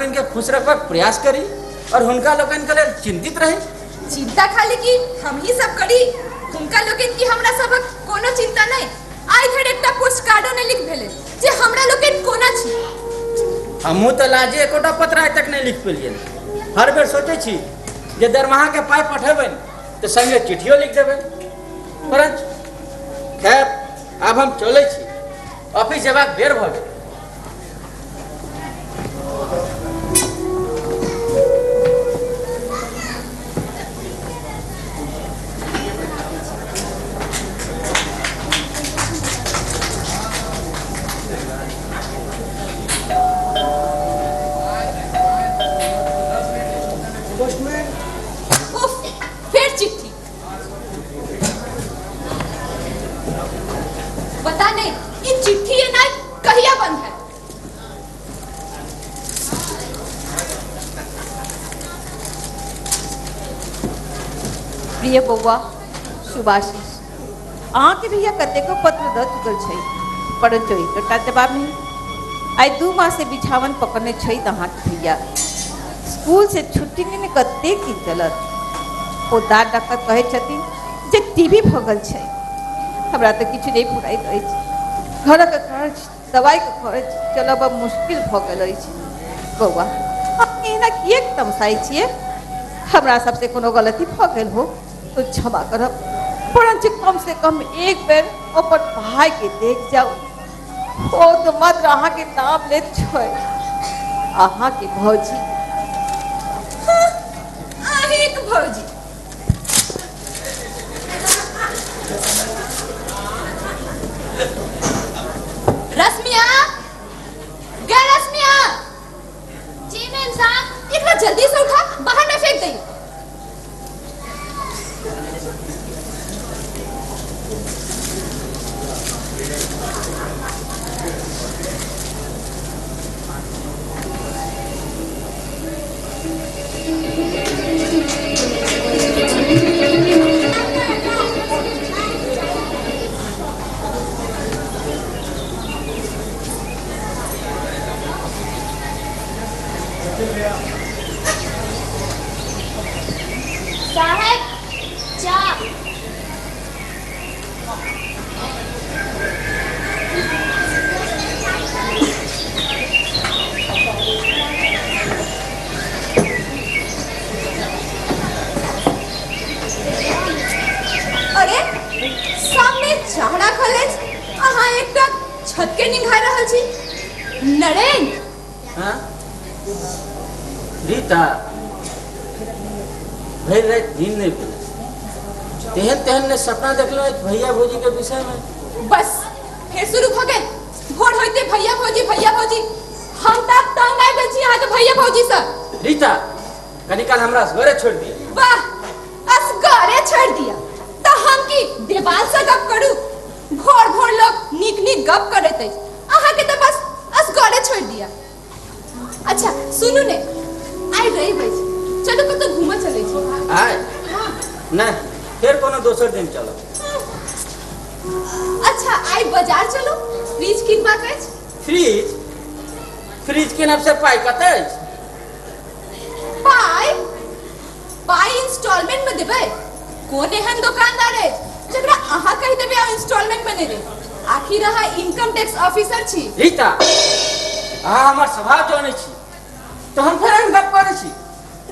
लोकनिके खुश रखबाक प्रयास करी और हुनका लोकनिके लेल चिंतित रही। चिंता खाली की हम ही सब करी, हुनका लोकनि की हमरा सबक कोनो चिंता नहीं। आइ धरि एकटा पोस्ट कार्डो नहीं लिख भेलै जे हमरा लोकनि कोना छी। हमहूँ तऽ लाजे एकोटा पत्र आइ तक नहि लिख पेलियै। हर बेर सोचै छी जे दरमाहाके पाइ पठेबनि तऽ संगे चिट्ठियो लिख देबै, परंच खैर आब हम चलै छी, ऑफिस जेबाक बेर भऽ गेल। उफ, फेर चिट्ठी। पता नहीं ये चिट्ठी एनाइ कहिया बंद है। प्रिय बौआ सुभाषिष, अहाँके भैया कतेको पत्र दऽ चुकल छै, परंतु एकटा जवाब नहीं। आइ 2 मास से बिछावन पकड़ने छै अहाँके भैया। स्कूल से छुट्टी लेने कतेक दिन चलत? पोदार डॉक्टर कहै छथिन जे टीबी भऽ गेल छै। हमरा तऽ किछु नहि फुराइत अछि। घरक खर्च, दवाइके खर्च चलब मुश्किल भऽ गेल अछि। बौआ, अहाँ एना किएक तमसाइ छियै? हमरा सबसे कोनो गलती भऽ गेल हो तो क्षमा करब, परंच कम से कम एक बेर अपन भाई के देख जाउ। ओ तऽ मात्र अहाँके नाम लेत छै, अहाँके भौजी। अहींक भौजी। रश्मिया, गे रश्मिया। जी मेम साहब। इतना जल्दी से उठा, बाहर न फेंक दई। साहेब चाह। अरे सामने चाह राखल अछि, अहाँ एकटा छत के निंघारि रहल छी। नरेन। हाँ? रीता, भरि राति नींद नहि भेल, तेहन तेहन ने सपना देखलहुँ अछि भैया भौजी के विषय में। बस फेर शुरू भऽ गेल, भोर होइते भैया भौजी भैया भौजी। हम तऽ आब तंग आबि गेल छी अहाँके भैया भौजी सँ। रीता, कनी काल हमरा असगरे छोड़ि दिअ। वाह, असगरे छोड़ि दिअ तऽ हम की देवाल सँ गप करू? भोर भोर लोक नीक नीक गप करैत अछि, अहाँके तऽ बस असगरे छोड़ि दिअ। अच्छा सुनू ने, आइ रवि अछि, चलू कतौ घूमऽ चलै छी। आइ? नहि, फेर कोनो दोसर दिन चलब। अच्छा आइ बाजार चलू, फ्रिज किनबाक अछि। फ्रिज? फ्रिज कीनब से पाइ कतऽ अछि? पाइ? पाइ इंस्टॉलमेंट में देबै? कोन एहन दोकानदार अछि जकरा अहाँ कहि देबै आ इंस्टॉलमेंट में नहि देत? आखिर अहाँ इनकम टैक्स ऑफिसर छी। रीता, अहाँ हमर स्वभाव जानै छी तऽ हम फेर एहन गप करै छी?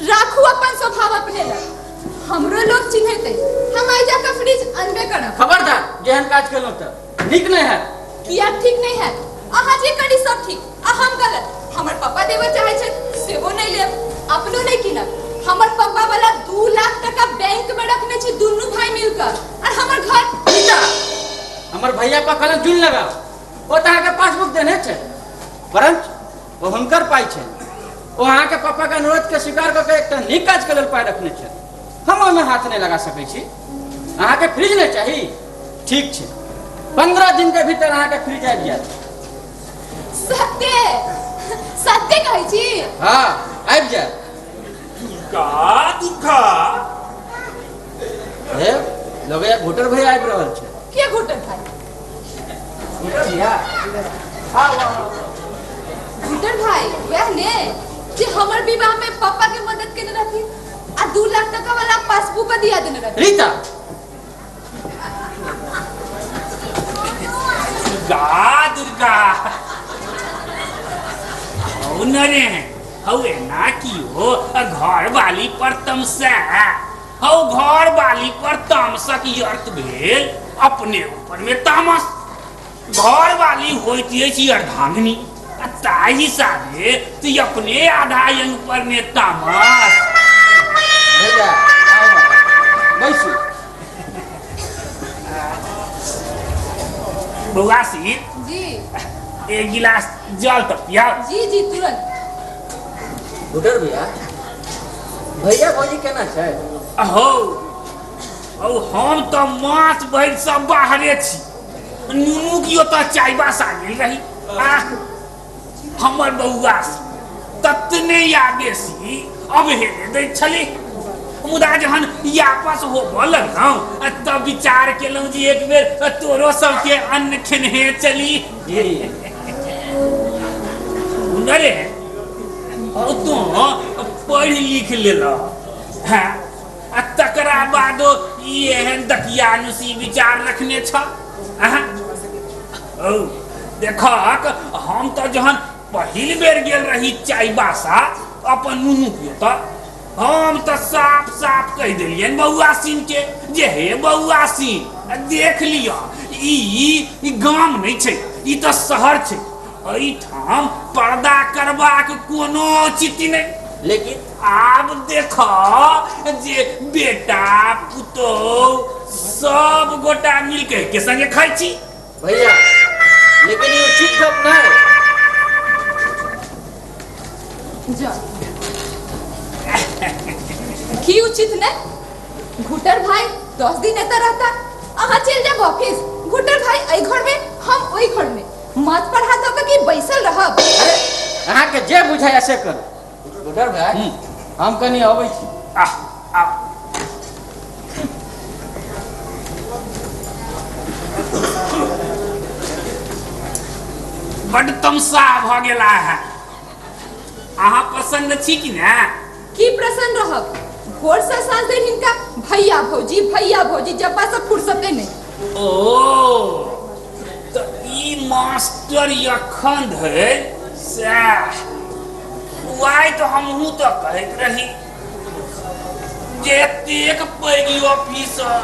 राखू अपन स्वभाव अपने लग, हमरो लोग चिन्हैत अछि। हम आइ जाकऽ फ्रिज अनबे करब। खबरदार, जेहन काज केलहुँ तऽ नीक नहि हैत। किया ठीक नहि हैत? अहाँ जे करी सब ठीक आ हम गलत। हमर पापा देबऽ चाहै छथि सेहो नहि लेब, अपनो नहि कीनब। हमर पप्पा वाला 2 लाख टका बैंक में रखने छी दुनू भाई मिलकर, और हमर घर। रीता, हमर भैया पर कलम जुन लगाओ, ओ तऽ अहाँके पासबुक देने छै, परंच ओ हुनकर पाइ छै। ओ अहाँके पापा के अनुरोध के स्वीकार कऽ के एकटा नीक काज के लेल पाइ रखने छै, हम ओहिमे हाथ नहि लगा सकै छी। अहाँके फ्रिज नहि चाही? ठीक छै, 15 दिन के भीतर अहाँके फ्रिज आबि जायत। सत्य सत्य कहै छी? हाँ, आबि जायत। दुर्गा दुर्गा। हे, लगैया घुटर भैया आबि रहल छै। के घुटर भाई? घुटर भैया? हाँ, घुटर भाई वह ने जे विवाह में पापा के मदद केने रहथिन आ 2 लाख टका वाला पासबुक दिया देने रहथिन। रीता, दुर्गा दुर्गा, हौ नरेन, हौ एना कियो घर वाली पर तमसा। हौ घर वाली पर तामसक ई अर्थ भेल अपने ऊपर में तामस। घर वाली होइत अछि अर्धांगिनी, आ ताहि हिसाबे तऽ अपने आधा अंग पर ने तामस। भैया आउ ना, बैसू। बौआ सीत जी, एक गिलास जल तऽ पियाउ। जी जी, तुरंत। घुटर भैया, भैया भौजी केना छै? अहो औ हम तऽ मास भरि से बाहरे छी। नुनू की ओतऽ चाईबासा गेल रही। आ हमर बौआ ततने या बेसी अवहेले दैत छली, मुदा जहन आपस होबऽ लगलहुँ तब विचार केलहुँ जे एक बेर तोरो सबके अन्न खेनहे चली। जी नरे, औ तों पढ़ि लिख लेलह हँ, आ तकरा बादो ई एहन दकियानुसी विचार रखने छ? औ देखक, हम तऽ जहन पहिल बेर गेल रही चाईबासा अपन नुनू के तऽ हम तऽ साफ साफ कहि देलियनि बौआ सिंह के जे हे बौआ सिंह, देख लिअ, ई ई गाम नहि छै, ई तऽ शहर छै, एहिठाम पर्दा करबाक कोनो औचित्य नहि। लेकिन आब देख जे बेटा पुतोह सब गोटा मिलके एके संगे खाइ छी। भैया, लेकिन ई उचित गप नहि। जा, की उचित नहीं? घुटर भाई 10 दिन एतऽ रहता, अहाँ चलि जायब ऑफिस। घुटर भाई एहि घर में, हम ओहि घर में, माथ पर हाथ धऽ कऽ की बैसल रहब? अरे अहाँके जे बुझाय से करू। घुटर भाई, हम कनि अबै छी। आ आ बड्ड तमसा भऽ गेला है। अहाँ प्रसन्न छी कि ने? की प्रसन्न रहब, भोर से साँझ धरि हिनका भैया भौजी भैया भौजी जपा से फुर्सते नहि। ओ तऽ ई मास्टर एखन धरि सएह। वाइ तऽ हमहूँ तऽ कहैत रही जे एतेक पैघ ऑफिसर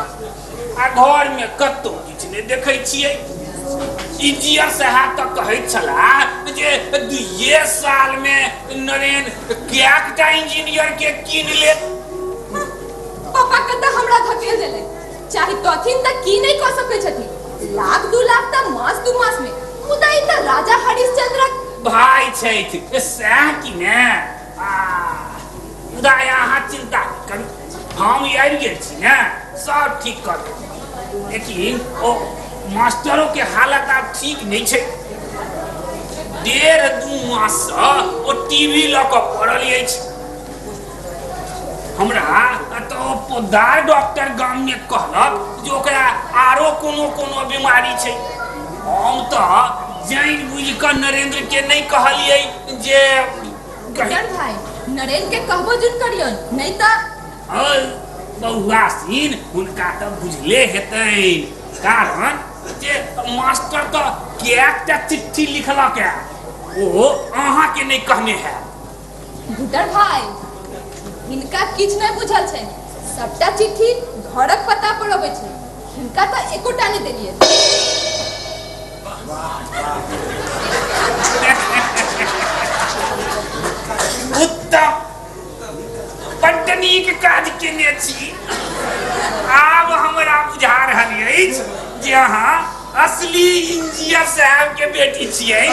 आ घरमे कतहु किछु नहि देखै छियै। इंजीनियर साहब तऽ कहैत छलाह जे 2 सालमे नरेन कएकटा इंजीनियर के कीन लेत। पापा कतऽ हमरा धकेल देलै, चाहे तथिन तऽ की नहि कऽ सकै छथिन, लाख 2 लाख तऽ मास 2 मास में, मुदा ई तऽ राजा हरिश्चंद्रक भाय छथि, सएह कि ने? आ मुदा अहाँ चिंता नहि करू, हम आबि गेल छी ने, सब ठीक कर देब। लेकिन ओ मास्टरों के हालत आब ठीक नहीं छै। 1.5-2 माससँ ओ टीवी लऽ कऽ पड़ल अछि। हमरा तऽ ओ पोद्दार डॉक्टर गाममे कहलक जे ओकरा आरो कोनो कोनो बीमारी छै। हम तऽ जानि बुझि कऽ नरेंद्र के नहि कहलियै जे डॉक्टर भाई, नरेंद्र के कहबो जुन करियन, नहीं तऽ बौआ सीन हुनका तऽ बुझले हेतनि, कारण जे मास्टर तऽ कएकटा चिट्ठी लिखलक है, ओ अहाँके नहि कहने है। घुटर भाई, हिनका किछु नहि बुझल छै, सबटा चिट्ठी घरक पता पर अबै छै, हिनका तऽ एकोटा नहि देलियै। उत्तम, बड्ड नीक काज केने छी। आब हमरा बुझा रहल अछि जे अहाँ असली इंजीनियर साहब के बेटी छियै।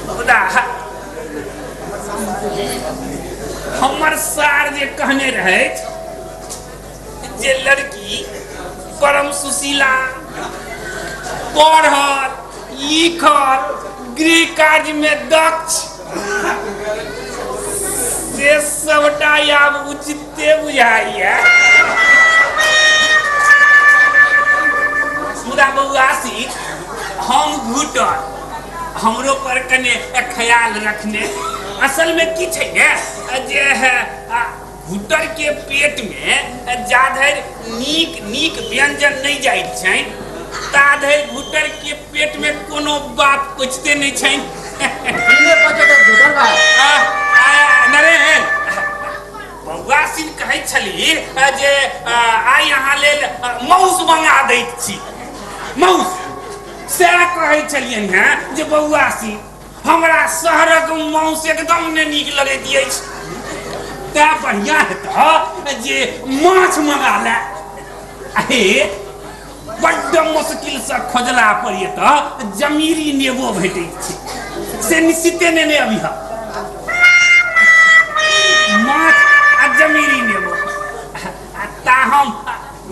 मुदा हमर सार जे कहने रहथि जे लड़की परम सुशीला, पढ़ल लिखल, गृह कार्य में दक्ष, से सबटा आब उचिते बुझाइया। मुदा बौआ सीत, हम घुटल हमरो पर कने ख्याल रखने। असल में की छै ने जे घुटर के पेट में जा धरि नीक नीक व्यंजन नहीं जाइत छै ता धरि घुटर के पेट में कोनो बात पचते नहीं छै। नरेन बौआ सिंह कहै छली जे आइ अहाँ लेल मौस मंगा दैत छी, मौस सएह कहै छलियनि हेँ जे बौआ सिंह हमरा शहरक मौस एकदम नहि नीक लगैत अछि, तैं बढ़िआँ हेतह जे माछ मंगा ले। हे बड्ड मुश्किलसँ खोजला पर एतऽ जमीरी नेबो भेटैत छै, से निश्चिते नेने अबिह माछ आ जमीरी नेबो। आ ता हम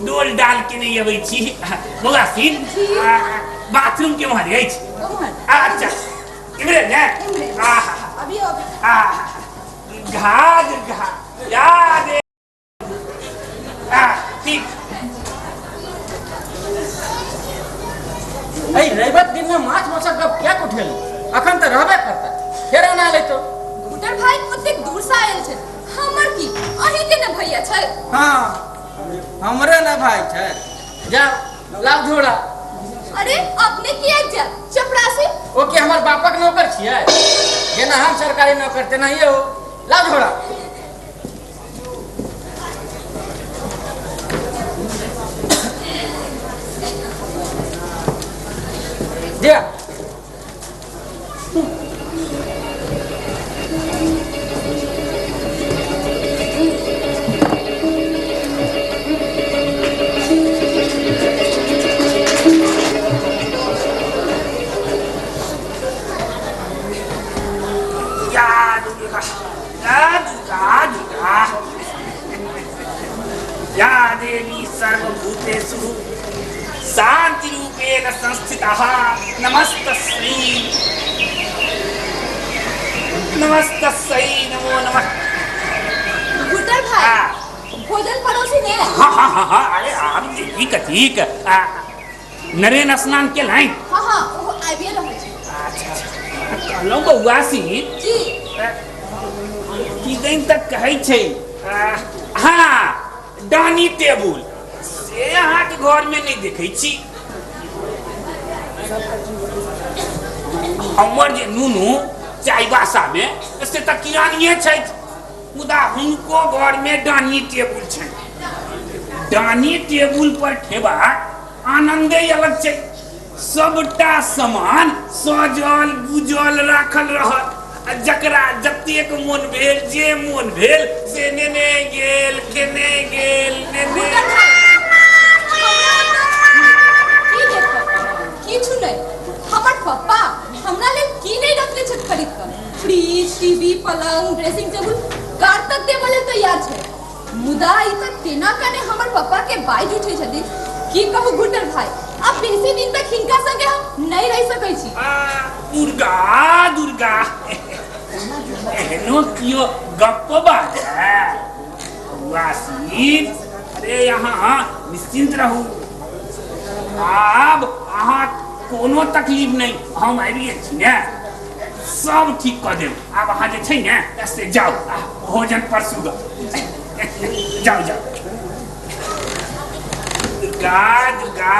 डोल डाल के नहि अबै छी। बौआ सिंह बाथरूम के उम्हर अछि? अच्छा इम्हरे ने। आहा घा दुर्गा याद ठीक। एहि रविक दिन में माछ माछक गप किया उठेलू? अखन तऽ रहबे करता, फेर आना लेतो। घुटर भाई ओतेक दूर से आयल छै, हमर की अहीं के ने भैया छै? हाँ हमरे ने भाई छै। जा लाभ झोड़ा। अरे अपने किया जा चपरासी? ओ के हमर बापक नौकर छियै, जेना हम सरकारी नौकर तेनाहिए हो। लाभ झोड़ा। दिया या देवी सर्वभूतेषु शांति रूपेण संस्थितः नमस्तस्यै नमस्तस्यै नमो नमः। घुटर भाई भोजन परोसी ने? हाँ हाँ हाँ हाँ अरे आप ठीक ठीक। नरेन स्नान के लाई? हाँ हाँ वो आबिए रहल छै। अच्छा कहलहुँ बौआ सिंह जी की दिन तक कहै छै हाँ डानी टेबुल से अहाँके घरमे नहि देखै छी। हमर जे नुनू चाईबासामे से तऽ किरानिये छथि, मुदा हुनको घरमे डानी टेबुल छनि। डानी टेबुल पर खेबाक आनंदे अलग छै। सबटा सामान सजल गुजल राखल रहत, आ जकरा जतेक मोन भेल जे मोन भेल से नेने गेल खेने गेल नेने। किछु नहि, हमर पप्पा हमरा लेल की नहि रखने छथि खरीद कऽ, फ्रिज टीवी पलंग ड्रेसिंग टेबुल कार तक देबऽ लेल तैयार छै। मुदा ई तऽ तेना कने हमर पप्पा के बाजि उठै छथिन की कहू घुटर भाई, अब बेसी दिन तक हिनका संगे हम नहीं रह सकै छी। दुर्गा दुर्गा एहनो कियो गप्प बाजै? बौआ अरे यहाँ निश्चिंत रहू, आब अहाँ कोनो तकलीफ नहीं, हम आबि गेल छी ने, सब ठीक कऽ देब। आब अहाँ जे छै ने से जाउ भोजन परसू गऽ, जाउ जाउ। दुर्गा दुर्गा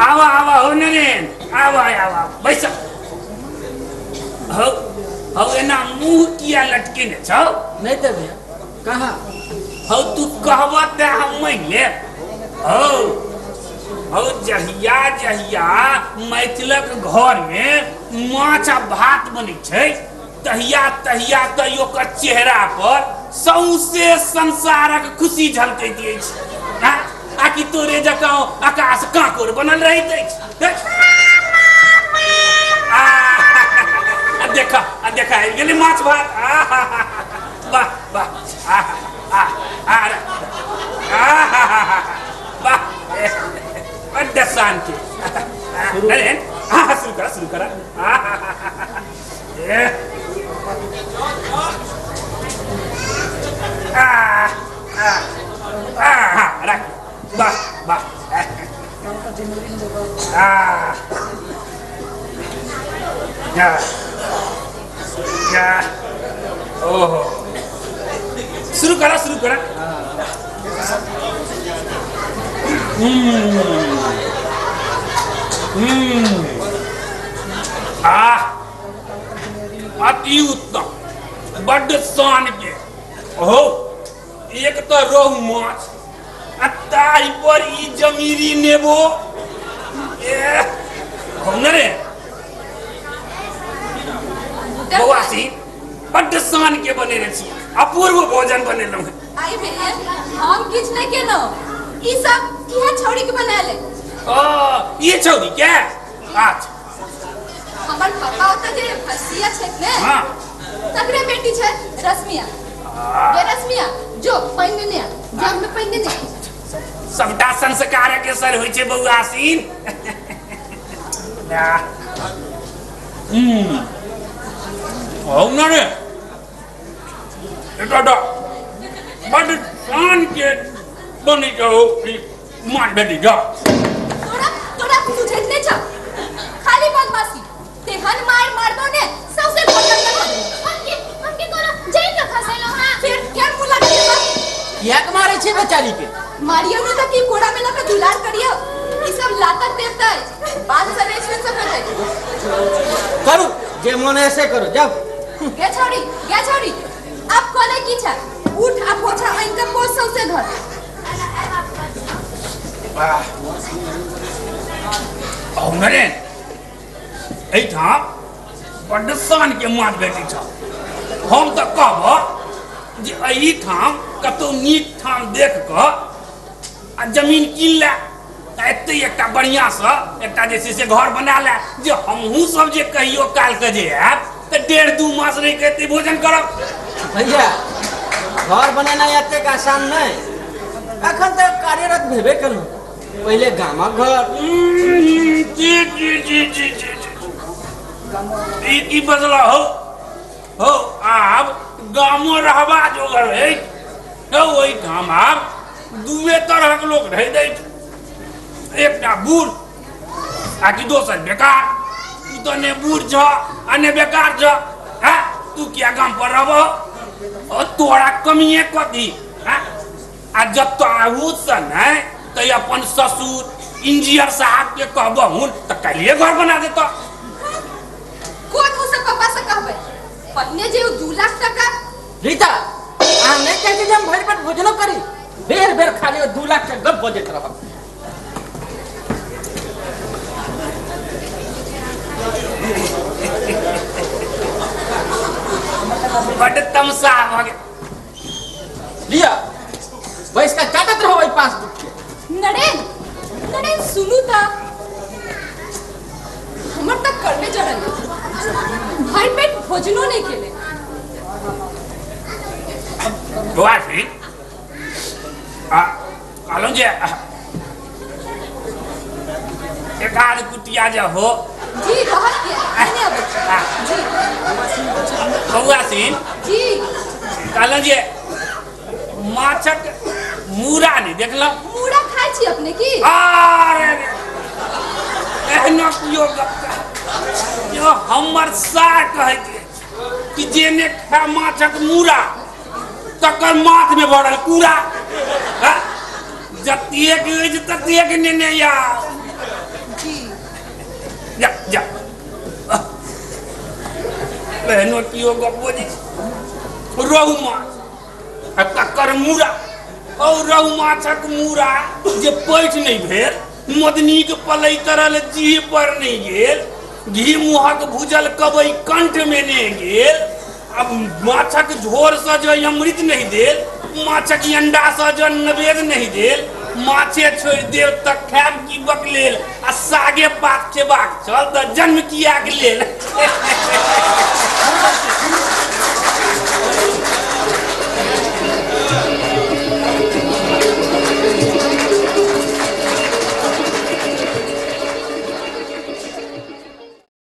आवा आवा हो नरेन आवा आवा बैस हो हो। एना मुँह किया लटकेने छौ? नहीं तऽ भैया कहाँ हौ तू कहब तऽ हम मानि लेब। हौ हौ जहिया जहिया मैथिलक घरमे माछ आ भात बनै छै तहिया तहिया तऽ ओकर चेहरा पर सौंसे संसारक खुशी झलकैत अछि। आ कि तोरे जकाँ आकाश कांकोर बनल रहैत अछि? आ देखा आ देखा आबि गेलै माछ भात। वाह वाह आ आ वाह बड्ड शान्ति। अरे हाँ शुरू करा शुरू करा। राख वाह। वाह आ या या ओहो शुरू करा शुरू करा। आ अति उत्तम बड्ड शान के हो। एक तऽ रोहु माछ आ ताहि पर ई जमीरी नेबो ए हो ने रे बौआसी बड्ड शान के बनेने छी, अपूर्व भोजन बनेलहुँ हेँ। आई भैया हम किछु नहि केलहुँ, ई सब इएह छौड़ी के बनायल अइ। ओ ई छौड़ी के? अच्छा हमर पापा ओतऽ जे भसिया छथि ने, हाँ। तकरे बेटी छै रश्मिया। गे रश्मिया जो पानि नेने आ, जग में पानि नेने आ। सबटा संस्कार के असर होइ छै बौआसीन। हौ न रे एकटा तऽ बड्ड शान के बनै छै हौ ई माछ भेटै छौ। तोरा तोरा सुझैत नहि छौ, खाली बदमाशी। तेहन मार मारबो ने सौंसे घर गंदा कऽ देबो। हम की कोनो जैन के खसेलहुँ हँ? फेर फेर मुँह लगा देबो। किएक मारै छै बेचारी के? मारियौ ने तऽ की कोड़ा में लऽ कऽ दुलार करियौ? ई सब लातक देवता अछि, बात से नहि सुनि सकैत अछि। करू जे मन है से करू, जाउ। गे छौड़ी, गे छौड़ी, आब कने की छै, उठ आ पोछा आनि कऽ पोछ सौंसे घर। वाह हौ नरेन एहिठाम बड्ड शान के माछ भेटै छह। हम तऽ कहबह जे एहिठाम कतौ नीक ठाम देख कऽ आ जमीन कीन ले आ एतै एकटा बढ़िआँसँ एकटा जे छै से घर बना ले, जे हमहूँ सब जे कहियो कालके जे आयब तऽ 1.5-2 मास रहि कऽ एतै भोजन करब। भैया घर बनेनाइ एतेक आसान नहि, एखन तक कार्यरत भेबे केलहुँ, पहिले गामक घर। जी जी जी जी जी जी ई की बदला हो हो आब गामो रहबा जोगर अछि हौ। ओहिठाम आब दुए तरहक लोक रहैत अछि, एकटा बूढ़ आ कि दोसर बेकार। तू तऽ ने बूढ़ छह आ ने बेकार छह, हैं तू किया गाम पर रहबह? ओ तोरा कमिए कथी? हैं आ जब अहूसँ नहि तऽ अपन ससुर इंजीनियर साहब के कहबहुन तऽ काल्हिए घर बना देतह। कोन मुँह से पापा से कहबै? पहिने जे ओ 2 लाख टका। रीता अहाँ नहि कहै छी जे हम भरि पेट भोजनो करी, बेर बेर खाली ओ 2 लाख के गप बजैत रहब। बड्ड तमसा भऽ गेल। लिअ बैस कऽ चाटत रहू एहि पासबुक के। नरेन नरेन सुनू तऽ, हमर तऽ करबे जरल अछि, भरि पेट भोजनो नहि केले। बौआ छी आ कहलहुँ जे एक आध कुटिया जे हो। जी रहत किया नहि अबै छी। जी बौआ सिंह जी कहलहुँ जे माछक मूड़ा नहि देखलहुँ? मूड़ा खाइ छी अपने की? अरे एहनो कियो गप यो हमर सार कहैत अछि कि जे ने खाय माछक मूड़ा तकर माथ में भरल कूड़ा। हँ? जतेक अछि ततेक नेने आउ। जी जा जा एहनो कियो गप बजै छै? रोहु माछ आ तकर मूड़ा, और रोहु माछक मूड़ा जे पैठ नहि भेल, मदनीक पलै तरल जीह पर नहि गेल, घी मुहक भूजल कबई कंठ में नहि गेल, अब माछक झोर से जो अमृत नहीं देल, माछक अंडा से जो नवेद नहीं देल, माछे छोड़ि देव तऽ खायब की बकलेल, आ सागे पात खेबाक छल तऽ जन्म कियाक लेल।